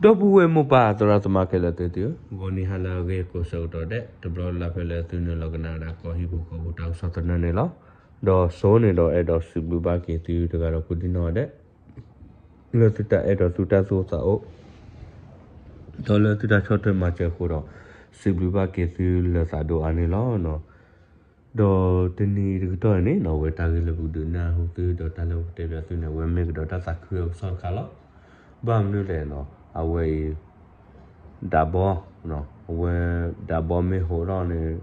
ဒီပုၢ်ဝဲၢ်မိၢ်ပၢ်သရၣ်သမါခဲလၢာ်သ့ၣ်သုဧၢ, ဂီၤနံၤဟါလၢအဂ့ၤကိးဆၢကတီၢ်ဒဲး တဘျီလၢ်လၢ်ဖဲလၢသုနုာ်လီၤကနၣ်ဝဲဒၣ်ကီၢ်ဟံၣ်ဖိဃီဖိတၢ်ကစီၣ်သနၢၣ်န့ၣ်လီၤ. ဒီးစိန့ၣ်ဒီးအဲၣ်ဒိးစံးဘျုးဘၣ်က့ၤသုတဂၤဒီးကိးဒံနီၢ်ဒဲး လၢသုတၢ်အဲၣ်ဒိးသုတၢ်သူၣ်အိၣ်သးအိၣ် ဒီးလၢသုတၢ်ဆီၣ်ထွဲမၤစၢၤအဃိဒီး စံးဘျုးဘၣ်က့ၤသုလၢသးဒိၣ်အါန့ၣ်လီၤ. ဒီးတနံၤတကတီၢ်အံၤန့ၣ်နီၤ အဝဲတၢ်ဂ့ၢ်လၢပကဒုးနၢ်ဟူသုဒီးတၢ်လၢပကတဲဘၣ်သုန့ၣ် အဝဲမ့ၢ်ကဒီးတၢ်သးခုအကစီၣ်တခါလီၤ. ဘၣ်မနုၤလဲၣ်နီၤ အဝဲအံၤ ဒးဘီ အဝဲဒးဘီမ့ၢ်ဟိးထီၣ်န့ၣ်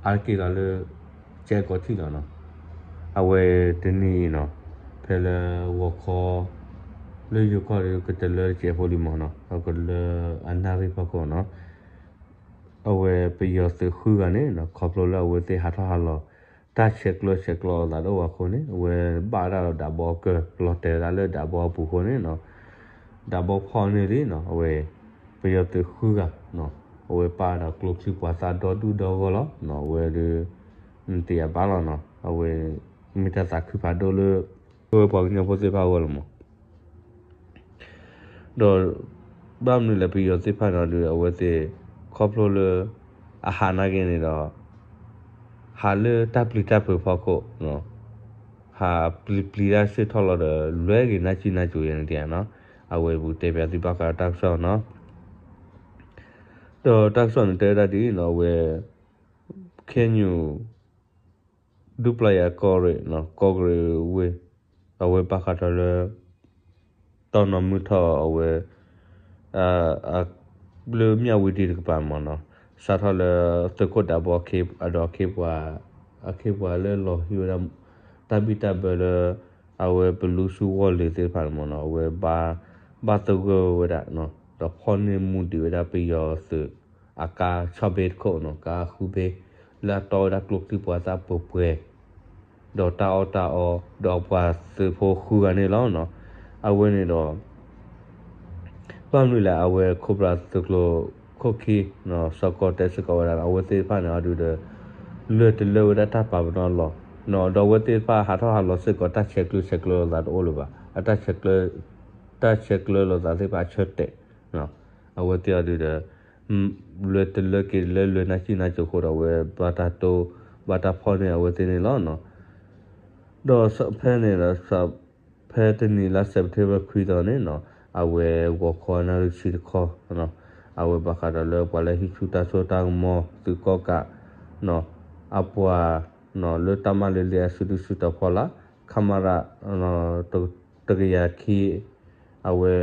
အါတက့ၢ်လီၤလၢ ကဲကီးထံၣ်လီၤနီၤ. အဝဲတနံၤအံၤနီၤ ဖဲလၢဂီၤခီ လၢယိၤကီၢ်ဒီးကတလၢတစဲးဖိလံမးနီၤ ကလၢအနၣ်ရံၣ်ဖီခိၣ်နီၤ အဝဲပယီၤသုးဃုဂၤန့ၣ်နီၤ ခီဖျိလၢအဝဲသ့ၣ်ဟးထီၣ်ဟးလီၤ တၢ်ဆဲးကျၢဆဲးကျိးအသးတအိၣ်ဘၣ်အဃိန့ၣ် အဝဲဘၣ်ဝဲဒၣ်ဒီးဒးဘီအကၢၢ် လီၤတဲာ်ဝဲဒၣ်လၢဒးဘီအပူၤအဃိန့ၣ်နီၤ ဒးဘီဖီၣ်န့ၢ်လံနီၤ အဝဲ ပယီၤသုးဃုဂၤ အဝဲပာ်ဒီးကျိချံပှၤသၣ်ဒီဒူၣ်ဒီဂီၢ်လီၤ. အဝဲဒီး နတယၤဘၣ်လီၤနီၤ အဝဲ မ့ၢ်တၢ်သးခုဖးဒိၣ်လၢ ပဝဲပှၤကညီဖိသ့ၣ်တဖၣ်အဂီၢ်လီၤမး ဒီး ဘၣ်မနုၤလဲၣ် ပယီၤသ့ၣ်တဖၣ်န့ၣ်ဒီး အဝဲသ့ၣ် ခီဖျိလၢ အဟးနာ်က့န့ၣ်ဒီး ဟးလၢတၢ်ပျံၤတၢ်ဖုးဖီခိၣ် ဟးပျံၤပျံၤတၢ်စ့ၢ်ထီၣ်လီၤဒီး လွဲက့ၤနၢ်စံၣ်နၢ်စိၤယဲန့ၣ်တယၤနီၤ အဝဲပူၤတဲပၠးသုဘၣ်ဃးတၢ်ကစီၣ်နီၤ ဒီးတၢ်ကစီၣ်န့ၣ်တဲဝဲဒၣ်ဒ်အံၤနီၤ အဝဲ ခဲညူး ဒူပျၢ်ယၤကီၢ်ရ့ၣ် ကီၢ်ကရ့ၣ်ဝ့ၢ် အဝဲဘၣ်ဃးဒီးလၢ တီၢ်နီၣ်မုၢ်ထီၣ်အဝဲ လၢမၠၣ်ဝတံၤတကပၤမးနီၤ စးထီၣ်လၢသုးခိၣ်ဒးဘီအဒီးအခ့အပှၤ အခ့အပှၤလၢလီၤဟံးဝဲဒၣ် တၢ်ဘံၣ်တၢ်ဘၢလၢ အဝဲပလူဆူဝီၢ်လ့ၤသ့ၣ်တဖၣ်န့ၣ်မးနီၤ အဝဲ ဘၣ်သဂၢၢ်ဝဲဒၣ် ဒီးဖီၣ်န့ၢ်မူဒံးဝဲဒၣ်ပယီၤသုး အကါဆီၣ်ဘ့တခိၣ်နီၤ ကါဃုဘ့ လၢအတီဝဲဒၣ်ကျိချံပှၤသၣ်ပှဲၤပှဲၤ ဒီးတၢ်အီၣ်တၢ်အီ ဒီးပှၤသုးဖိဃုဂၤန့ၣ်လီၤ. အဝဲန့ၣ်ဒီး ဘၣ်မနုၤလဲၣ် အဝဲ Cobra သုးကျိၤခိၣ်ခံ စီၤကီၢ်တဲစ့ၢ်ကီးဝဲဒၣ် အဝဲသ့ၣ်တဖၣ်န့ၣ် အဒုးဒီး လဲၤတလၢဝဲဒၣ်တၢ်ပာ်ပနီၣ်လီၤ. ဒီးအဝဲသ့ၣ်တဖၣ်ဟးထီၣ်ဟးလီၤစ့ၢ်ကီး တၢ်ဆဲးကျၢဆဲးကျၢလိာ်သးတအိၣ်လၢၤဘၣ်. အတၢ်ဆဲးကျၢ တၢ်ဆဲးကျၢလိာ်သးသ့ၣ်တဖၣ်အဆၢတဲာ် အဝဲသ့ၣ်အဒုးဒီး လဲၤတလၢက့ၤတလၢ လဲၤနၢ်စံၣ်နၢ်စိၤအဃိဒီး အဝဲဘၣ်တၢ်တိ ဘၣ်တၢ်ဖီၣ်န့ၢ်အဝဲသ့ၣ်န့ၣ်လီၤ. ဒီးဖဲန့ၣ်ဒီး ဖဲတနံၤလါ September ခွံသီန့ၣ်နီၤ အဝဲဂီၤခီနၣ်ရံၣ်ဆံတခီ အဝဲဘၣ်ဃးဒီးလၢပှၤလၢဟံးဆူၣ်တၢ်စိတၢ်ကမီၤသုးကီၣ်ကး အပှၤ လၢတၢ်မၤလၢလံအစုဒုၣ်စုတီၤဖီလာ် ခမရ တကယၤခံ အဝဲ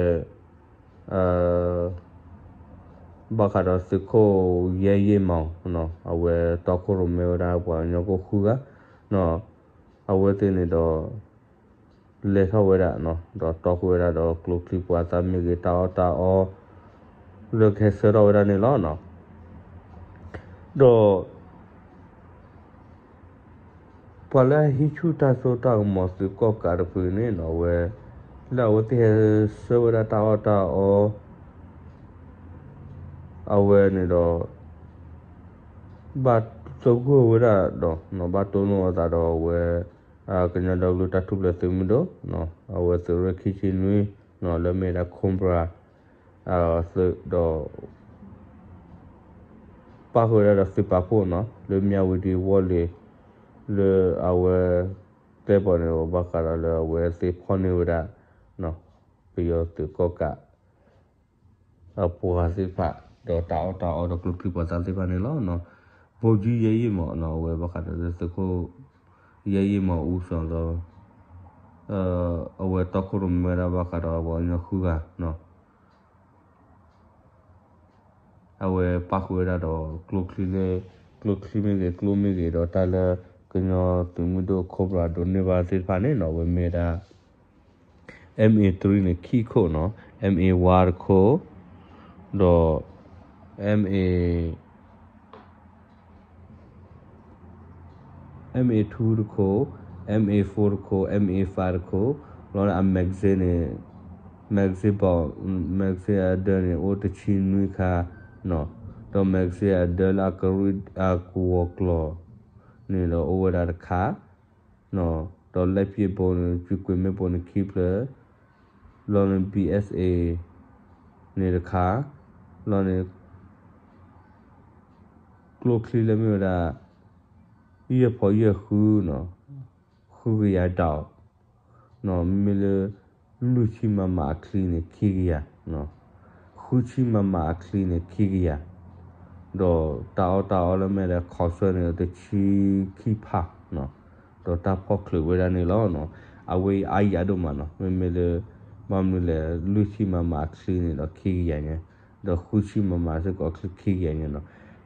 ဘၣ်ဃးဒီးသုးခိၣ်ယဲၢ်ယ့ၢ်မး အဝဲတီခိၣ်ရိၣ်မဲဝဲဒၣ်ပှၤကညီဖိဃုဂၤ အဝဲသ့ၣ်န့ၣ်ဒီး လဲၤထီၣ်ဝဲဒၣ် ဒီးတီခိၣ်ဝဲဒၣ်ဒီးကျိချံပှၤသၣ်မ့ၢ်ဂ့ၤ တၢ်အီၣ်တၢ်အီ လၢကဟဲဆှၢထီၣ်ဝဲဒၣ်န့ၣ်လီၤ. ဒီး ပှၤလၢအဟံးဆူၣ်တၢ်စိတၢ်ကမီၤသုးကီၣ်ကးတဖုန့ၣ်နီၤ အဝဲ လၢအဝဲသ့ၣ်ဟဲဆှၢဝဲဒၣ်တၢ်အီၣ်တၢ်အီ အဝဲန့ၣ်ဒီး ဘၣ်သဂၢၢ်ဝဲဒၣ်ဒီး ဘၣ်တိၢ်နီၣ်အသးဒီးအဝဲ ကညီဒီကလုာ်တၢ်ထူၣ်ဖျဲးသုးမုၢ်ဒိၣ် အဝဲသုးရ့ၣ်ခံဆံနွံ လၢမ့ၢ်ဒၣ် Cobra သုးဒီး ပၣ်ဃုာ်ဝဲဒၣ်ဒီးသုးပာ်ဖှိၣ်နီၤ လၢမၠၣ်ဝတံၤဝီၢ်လ့ၤ လၢအဝဲ ကျဲဘီန့ၣ် ဘၣ်ဃးဒီးလၢအဝဲသ့ၣ်ဖီၣ်န့ၢ်ဝဲဒၣ် ပယီၤသုးကီၣ်ကး အပှၤသ့ၣ်တဖၣ် ဒီးတၢ်အီၣ်တၢ်အီဒီးကျိချံပှၤသၣ်သ့ၣ်တဖၣ်န့ၣ်လီၤ. ဗိုလ်ကြီး ယဲၢ်ယ့ၢ်မး အဝဲဘၣ်ဃးဒီးလၢသုးခိၣ် ယဲၢ်ယ့ၢ်မး ဦးဆောင် လီၤ အဝဲတီခိၣ်ရိၣ်မဲဝဲဒၣ်ဘၣ်ဃးဒီးပှၤကညီဃုဂၤ အဝဲပၣ်ဃုာ်ဝဲဒၣ်ဒီးကျိချံလၢ ကျိချံမ့ၢ်ဂ့ၤ ကျိမ့ၢ်ဂ့ၤ ဒီးတၢ်လၢကညီသုးမုၢ်ဒိၣ် Cobra ဒိးန့ၢ်ဘၣ်သ့ၣ်တဖၣ်န့ၣ်နီၤ အဝဲမ့ၢ်ဝဲဒၣ် M A three န့ၣ် ခံခိၣ်နီၤ M A one တခိၣ် ဒီး M A M A two တခိၣ် M A four တခိၣ် M A five တခိၣ် လီၤန့ၣ် အ magazine န့ၣ် magazine ဘီ magazine အဒၢန့ၣ် အိၣ်တဆံနွံခါ ဒီး magazine အဒၢလၢအကရံၣ်အကဝီၤကျီၢ်န့ၣ်ဒီးအိၣ်ဝဲဒၣ်တခါ ဒီး လက်ပစ်ဗုံး န့ၣ် ကျည်ကွက်မ့ၣ်ပိၢ်န့ၣ် ခံဖျၢၣ် လီၤန့ၣ် B S A န့ၣ်တခါ, လီၤန့ၣ် ကျိချံလၢမ့ၢ်ဝဲဒၣ် ယဲၢ်ဖီယဲၢ်ဃုနီၤ, ဃုကယၤဒီး, မ့မ့ၢ်လၢ လွံၢ်ဆံမမအချံန့ၣ် ခံကယၤ, ဃုဆံမမအချံန့ၣ် ခံကယၤ, ဒီးတၢ်အီၣ်တၢ်အီလၢမ့ၢ်ဒီး ခီဆၢန့ၣ်ဒီး တဆံခံဖး ဒီးတၢ်ဖီၣ်ချုးဝဲဒၣ်န့ၣ်လီၤ. အဝဲအံၤအါယၤဒိၣ်မးနီၤ, မ့မ့ၢ်လၢ ဘၣ်မနုၤလဲၣ် လွံၢ်ဆံမမအချံန့ၣ်ဒီး ခံကယၤညါ, ဒီးဃုဆံမမစ့ၢ်ကီးအချံ ခံကယၤညါနီၤ.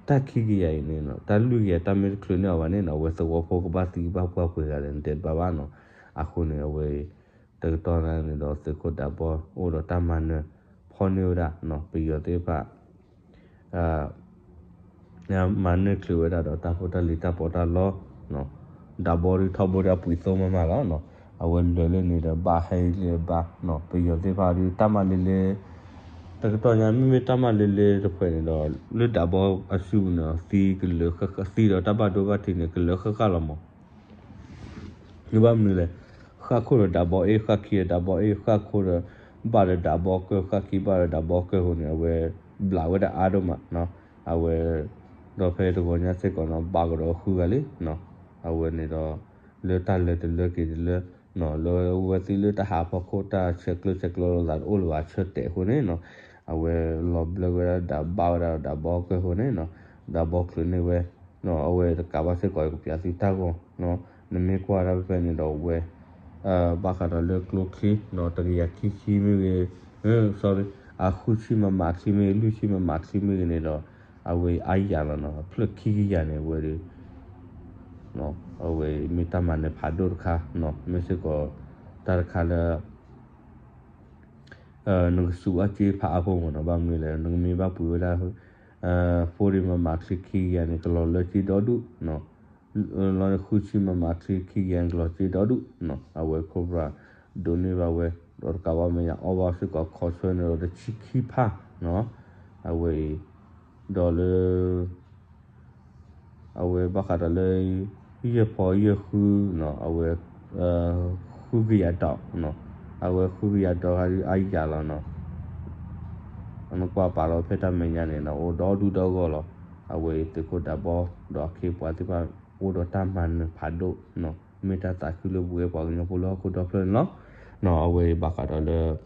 တၢ်ခံကယၤအံၤန့ၣ်နီၤ, တၢ်လွံၢ်ကယၤတၢ်မ့ၢ်တချုးန့ၢ်အီၤဘၣ်န့ၣ်နီၤ, အဝဲသဝီဖိကဘၣ်သံကဘၣ်ပှၢ်ပှဲၤဂၤလဲၣ် နတဲတဘၣ်ဘၣ်နီၤ. အဃိန့ၣ် အဝဲ တကတီၢ်ညါန့ၣ်ဒီး သုးခိၣ်ဒးဘီ အိၣ်ဒီးတၢ်မၤနၢၤ ဖီၣ်န့ၢ်ဝဲဒၣ် ပယီၤသ့ၣ်တဖၣ် မၤနၢၤချုးဝဲဒၣ်ဒီးတၢ်ဖိတၢ်လံၤတၢ်ပီးတၢ်လီ, ဒးဘီဒုးထီဘိဒၣ်ပှံာ်သိမးမးလီၤ. အဝဲလၢာ်လၢန့ၣ်ဒီး ဘၣ်ဟဲလၢဘၣ်, ပယီၤသ့ၣ်တဖၣ်ဒုးတၢ်မၤလ့လၢ တကတီၢ်ညါ မ့မ့ၢ်တၢ်မၤလ့လၢတဖုန့ၣ်ဒီး လၢဒးဘီအစုပူၤန့ၣ် သံကလၢၤဃၣ်ဃၣ် သံဒီးတၢ်ဘၣ်ဒိဘၣ်ထံးန့ၣ် ကလၢၤဃၣ်ဃၣ်လီၤမး. ဘၣ်မနုၤလဲၣ်, ဃၣ်ခိၣ်ဒီးဒးဘီအ့ၣ် ဃၣ်ခံဒီးဒးဘီအ့ၣ် ဃၣ်ခိၣ်ဒီး ဘၣ်ဒီးဒးဘီကၢၢ် ဃၣ်ခံဘၣ်ဒီးဒးဘီကၢၢ်အဃိန့ၣ် အဝဲ ဘျးဝဲဒၣ်အါဒိၣ်မး, အဝဲ ဒီးဖဲတဂီၤညါစ့ၢ်ကီးနီၤ ဘၣ်ကဒီးဃုဂၤလံ, အဝဲန့ၣ်ဒီး လၢတၢ်လၢတလၢက့ၤတလၢ လၢဝဲသ့ၣ်လၢတၢ်ဟးဖီခိၣ် တၢ်ဆဲးကျိးဆဲးကျိးလိာ်သးတအိၣ်လၢၤဘၣ် ဆၢတဲာ်အဃိန့ၣ်နီၤ, အဝဲလီၤဘျၢဝဲဒၣ်ဒးဘၣ်ဝဲဒၣ်ဒီးဒးဘီကၢၢ်အဃိန့ၣ်နီၤ, ဒးဘီချုးန့ၢ်ဝဲ အဝဲတကးဘၣ်စ့ၢ်ကီး ကပျးသုတၢ်ဂီၤ, နမ့ၢ်ကွၢ်ဒၣ်ဖဲဖဲန့ၣ်ဒီးဝဲ ဘၣ်ဃးဒီးလၢကျိချံနီၤ တကယၤခံဆံမ့ၢ်ဂ့ၤ, sorry, အဃုဆံမမအချံမ့ၢ်ဂ့ၤ လွံၢ်ဆံမမအချံမ့ၢ်ဂ့ၤန့ၣ်ဒီး အဝဲအါယၤလီၤနီၤ, ဖျၢၣ်ခံကယၤန့ၣ် အဝဲဒၣ် အဝဲမ့ၢ်တၢ်မၤနၢၤဖးဒိၣ်တခါနီၤ, မ့ၢ်စ့ၢ်ကီး တၢ်တခါလၢ နကစူးအစ့ဖးအါဖိမးနီၤ, ဘၣ်မနုၤလဲၣ် နကမ့ၢ်ဘၣ်ပှ့ၤဝဲဒၣ် ဖိဒံးမမၤချံခံကယၤန့ၣ် ကလီၤလၢစ့ဒီဒူၣ်, လီၤန့ၣ်ဃုဆံမမၤချံခံကယၤန့ၣ် ကလီၤစ့ဒီဒူၣ်နီၤ, အဝဲ Cobra ဒိးန့ၢ်ဘၣ်ဝဲ, ဒီးတကးဘၣ်မဲာ်ညါအီၣ်ဘၣ်စ့ၢ်ကီး ခီဆၢန့ၣ်ဒီးတဆံခံဖးနီၤ, အဝဲအံၤ ဒီးလၢ အဝဲဘၣ်ဃးဒီးလၢ ယဲၢ်ဖီယဲၢ်ဃုနီၤ, အဝဲ ဃုကယၤဒီးနီၤ, အဝဲဃုကယၤဒီးဟးဒုးအါယၤလီၤနီၤ, နကွၢ်ပာ်လီၤဖဲတၢ်မဲာ်ညါန့ၣ်နီၤ အိၣ်ဒီဒူၣ်ဒီဂီၢ်လီၤ, အဝဲအံၤသုးခိၣ်ဒးဘီ ဒီးအခ့အပှၤသ့ၣ်တဖၣ် အိၣ်ဒီးတၢ်မၤနၢၤဖးဒိၣ်နီၤ, မ့ၢ်တၢ်သးခုလၢပဝဲပှၤကညီဖိလၢဟီၣ်ခိၣ်ဒီဖျၢၣ်န့ၣ်လီၤ, နီၤ အဝဲအံၤဘၣ်ဃးဒီးလၢ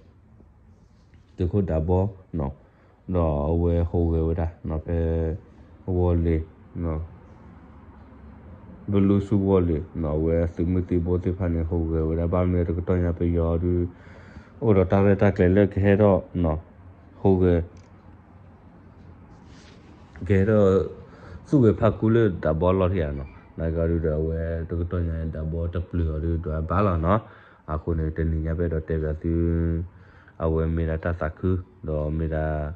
သုးခိၣ်ဒးဘီနီၤ, ဒီးအဝဲဟူးဂဲၤဝဲဒၣ်နီၤ ဖဲ ဝီၤလ့ၤ ဘလူးဆူဝီၤလ့ၤနီၤ, အဝဲသုးမုၢ်သံၣ်ဘိသ့ၣ်တဖၣ်န့ၣ် ဟူးဂဲၤဝဲဒၣ် ဘၣ်မနုၤတကတီၢ်ညါပယီၤဒုး အိၣ်ဒီးတၢ်ရဲၣ်တၢ်ကျဲၤလၢကဟဲထီၣ်နီၤ, ဟူးဂဲၤ ကဟဲထီၣ် သူၣ်ဂဲၤဖးကူလၢဒးဘီလီၢ်ထံဧါနီၤ, နာ်က့ဒုးဒီးအဝဲတကတီၢ်ညါ ဒးဘီတပျုာ်အီၤဒုးဒွးဘၣ်လီၤနီၤ, အဃိန့ၣ် တနံၤညါပအဲၣ်ဒိးတဲဘၣ်သု အဝဲမ့ၢ်ဒၣ်တၢ်သးခု ဒီးမ့ၢ်ဒၣ်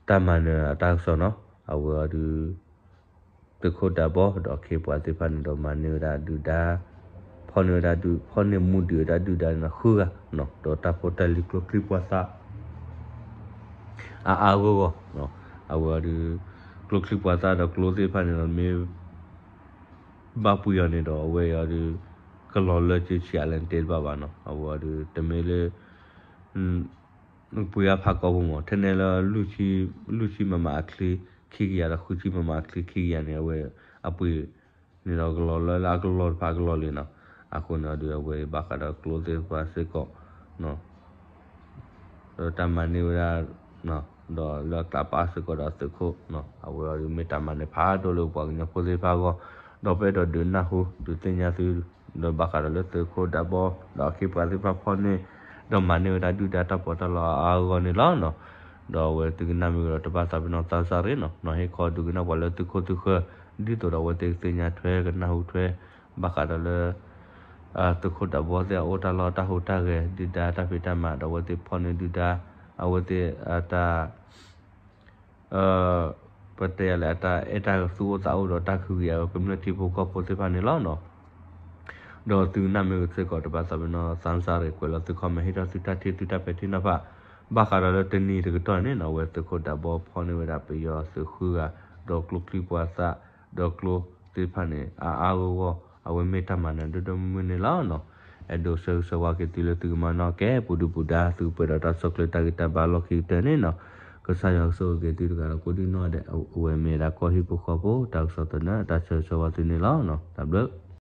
တၢ်မၤနၢၤအတၢ်ကစီၣ်နီၤ, အဝဲအီၤဒုး သုးခိၣ်ဒးဘီ ဒီးအခ့အပှၤသ့ၣ်တဖၣ်န့ၣ်ဒီး မၤန့ၢ်ဝဲဒၣ်ဒုၣ်ဒါ ဖီၣ်န့ၢ်ဝဲဒၣ်ဒုၣ် ဖီၣ်န့ၢ်မူဒံးဝဲဒၣ်ဒုၣ်ဒါန့ၣ်နီၤ ဃုဂၤနီၤ, ဒီးတၢ်ဖိတၢ်လံၤကျိချံပှၤသး အါအါဂီၢ်ဂီၢ်နီၤ, အဝဲအီၤဒုး ကျိချံပှၤသးဒီးကျိသ့ၣ်တဖၣ်န့ၣ်ဒီး မ့ၢ် ဘၣ်ပှ့ၤအီၤန့ၣ်ဒီး အဝဲအီၤဒုး ကလီၤလၢက့ၤဆံးအါလဲၣ် နတဲတဘၣ်ဘၣ်နီၤ, အဝဲအီၤဒုး တမ့ၢ်လၢ ပှ့ၤအါဖးကီၢ်ပူၤမး ထဲနဲလၢ လွံၢ်ဆံမမအချံခံကယၤဒီး ဃုဆံမမအချံခံကယၤန့ၣ် အဝဲအပှ့ၤန့ၣ်ဒီး ကလီၤလၢလၢအကလီၤတဖၣ်အကလီၤလံနီၤ, အဃိန့ၣ်အီၤဒုး အဝဲဘၣ်ဃးဒီးကျိသ့ၣ်တဖၣ်စ့ၢ်ကီး ဒီးတၢ်မၤန့ၢ်ဝဲဒၣ် ဒီးလၢအကျးပာ်စ့ၢ်ကီးဒီးသုးခိၣ်နီၤ, အဝဲအီၤဒုးမ့ၢ်တၢ်မၤနၢၤဖးဒိၣ်လၢပှၤကညီဖိသ့ၣ်တဖၣ်အဂီၢ်, ဒီးပအဲၣ်ဒိးဒုးနၢ်ဟူ ဒုးသ့ၣ်ညါသု ဒီးဘၣ်ဃးဒီးလၢသုးခိၣ်ဒးဘီ ဒီးအခ့အပှၤသ့ၣ်တဖၣ်ဖီၣ်န့ၢ် ဒီးမၤန့ၢ်ဝဲဒၣ်ဒုၣ်ဒါတၢ်ပီးတၢ်လီအါအါဂီၢ်ဂီၢ်န့ၣ်လီၤနီၤ, ဒီးအဝဲသုကနၣ်မ့ၢ်ကဒီးတဘၣ်သးပ့ၤနီၣ်သးစၢ်ရ့ၣ်နီၤ, နီၤဟ့ၣ်ခီဒုးကနၣ်ပှၤလၢသုခိၣ်သုဃၢၤ ဒ်သိးဒီးအဝဲသ့ၣ်ကသ့ၣ်ညါထွဲကနၢ်ဟူထွဲ ဘၣ်ဃးဒီးလၢ သုးခိၣ်ဒးဘီသ့ၣ်အအိၣ်တၢ်လီၢ်တၢ်ဟူးတၢ်ဂဲၤ ဒုၣ်ဒါတၢ်ဖံးတၢ်မၤ ဒီးအဝဲသ့ၣ်ဖီၣ်န့ၢ်ဒုၣ်ဒါ အဝဲသ့ၣ်အတၢ် ပတဲယၤလဲၣ် အတၢ်အဲၣ်တၢ်သူၣ်အိၣ်သးအိၣ်ဒီးတၢ်ကဟုကယာ်ကမျၢၢ်ထံဖိကီၢ်ဖိသ့ၣ်တဖၣ်န့ၣ်လီၤနီၤ, ဒီးသုကနၣ်မ့ၢ်ကစ့ၢ်ကီးတဘၣ်သးပ့ၤနီၣ်သးစၢ်ရ့ၣ် ကွဲးလီၤသု comment ဟ့ၣ်ထီၣ်သုတၢ်ထံၣ်သုတၢ်ပဲာ်ထံနီၤဖး ဘၣ်ဃးဒီးလၢတနံၤတကတီၢ်န့ၣ်နီၤ အဝဲသုးခိၣ်ဒးဘီဖီၣ်န့ၢ်ဝဲဒၣ်ပယီၤသုးဃုဂၤ ဒီးကျိချံပှၤသး ဒီးကျိသ့ၣ်တဖၣ်န့ၣ် အါအါဂီၢ်ဂီၢ် အဝဲမ့ၢ်တၢ်မၤနၢၤဒိၣ်ဒိၣ်မုၢ်မုၢ်န့ၣ်လီၤနီၤ. အဲၣ်ဒိးဆၢဂ့ၤဆၢဝါက့ၤသုလၢသုကမၤနီၣ်ကဲ ပူၤဒုၣ်ပူၤဒါ သုကပှဲၤဒီးတၢ်ဆီၣ်ကျၢတၢ်ဂံၢ်တၢ်ဘါလီၢ်ခံကတၢၢ်န့ၣ်နီၤ. ကစၢ်ယွၤကဆိၣ်ဂ့ၤက့ၤသုတဂၤဒီးကိးဒံနီၢ်ဒဲး အဝဲမ့ၢ်ဒၣ်ကီၢ်ဟံၣ်ဖိဃီဖိ တၢ်ကစီၣ်သနၢၣ် တၢ်ဆၢဂ့ၤဆၢဝါသုန့ၣ်လီၤ. တၢ်ဘျုး